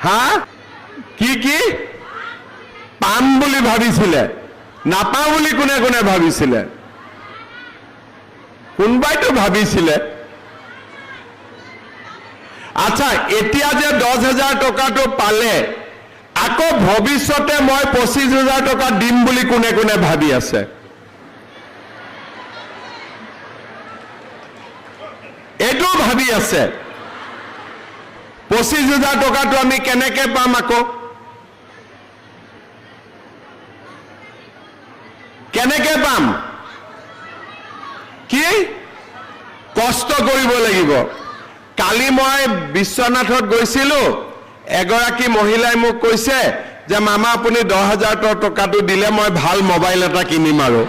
হা, কি কি পাম বুলি ভাবিছিলে? নাপাওঁ বুলি কোনে কোনে ভাবিছিলে? কোনোবাইতো ভাবিছিলে। আচ্ছা, এতিয়া যে 10,000 টকাটো পালে, আকৌ ভৱিষ্যতে মই 25,000 টকা দিম বুলি কোনে কোনে ভাবি আছে? এইটোও ভাবি আছে। 25,000 টকাটো আমি কেনেকে পাম আকৌ? কেনেকে পাম? কি কষ্ট কৰিব লাগিব। কালি মই বিশ্বনাথত গৈছিলো, এগৰাকী মহিলাই মোক কৈছে যে মামা আপুনি 10,000 টকাটো দিলে মই ভাল মোবাইল এটা কিনিম। আৰু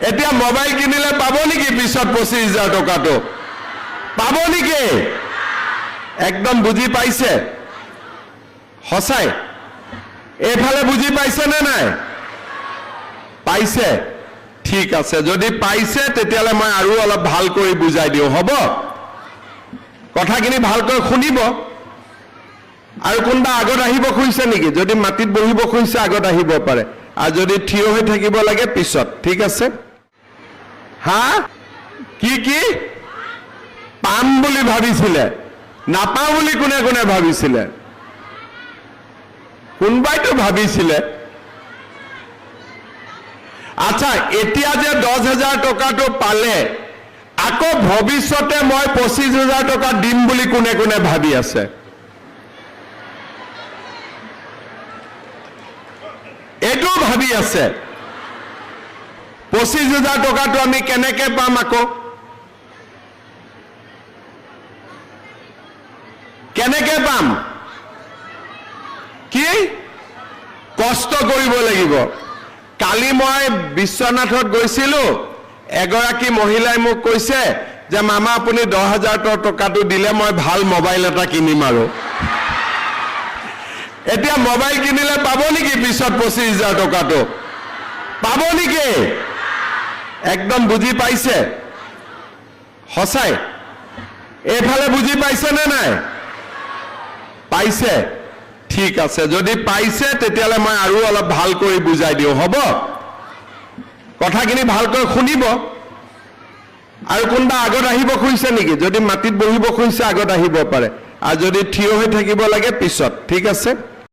এতিয়া মোবাইল কিনিলে পাব নেকি পিছত 25,000 টকাটো? পাব নেকি? একদম বুজি পাইছে? সঁচাই এইফালে বুজি পাইছে নে নাই? পাইছে? ঠিক আছে, যদি পাইছে তেতিয়াহ'লে মই আৰু অলপ ভাল কৰি বুজাই দিওঁ, হ'ব? কথাখিনি ভালকৈ শুনিব। আৰু কোনোবা আগত আহিব খুজিছে নেকি? যদি মাটিত বহিব খুজিছে আগত আহিব পাৰে, আৰু যদি থিয় হৈ থাকিব লাগে পিছত, ঠিক আছে? হা, কি কি পাম বুলি ভাবিছিলে? নাপাওঁ বুলি কোনে কোনে ভাবিছিলে? কোনোবাইতো ভাবিছিলে। আচ্ছা, এতিয়া যে 10,000 টকাটো পালে, আকৌ ভৱিষ্যতে মই 25,000 টকা দিম বুলি কোনে কোনে ভাবি আছে? এইটোও ভাবি আছে। 25,000 টকাটো আমি কেনেকে পাম আকৌ? কেনেকে পাম? কি কষ্ট কৰিব লাগিব। কালি মই বিশ্বনাথত গৈছিলো, এগৰাকী মহিলাই মোক কৈছে যে মামা আপুনি 10,000 টকাটো দিলে মই ভাল মোবাইল এটা কিনিম। আৰু এতিয়া মোবাইল কিনিলে পাব নেকি পিছত 25,000 টকাটো? পাব নেকি? একদম বুজি পাইছে? সঁচাই এইফালে বুজি পাইছে নে নাই? পাইছে? ঠিক আছে, যদি পাইছে তেতিয়াহ'লে মই আৰু অলপ ভাল কৰি বুজাই দিওঁ, হ'ব? কথাখিনি ভালকৈ শুনিব। আৰু কোনোবা আগত আহিব খুজিছে নেকি? যদি মাটিত বহিব খুজিছে আগত আহিব পাৰে, আৰু যদি থিয় হৈ থাকিব লাগে পিছত, ঠিক আছে?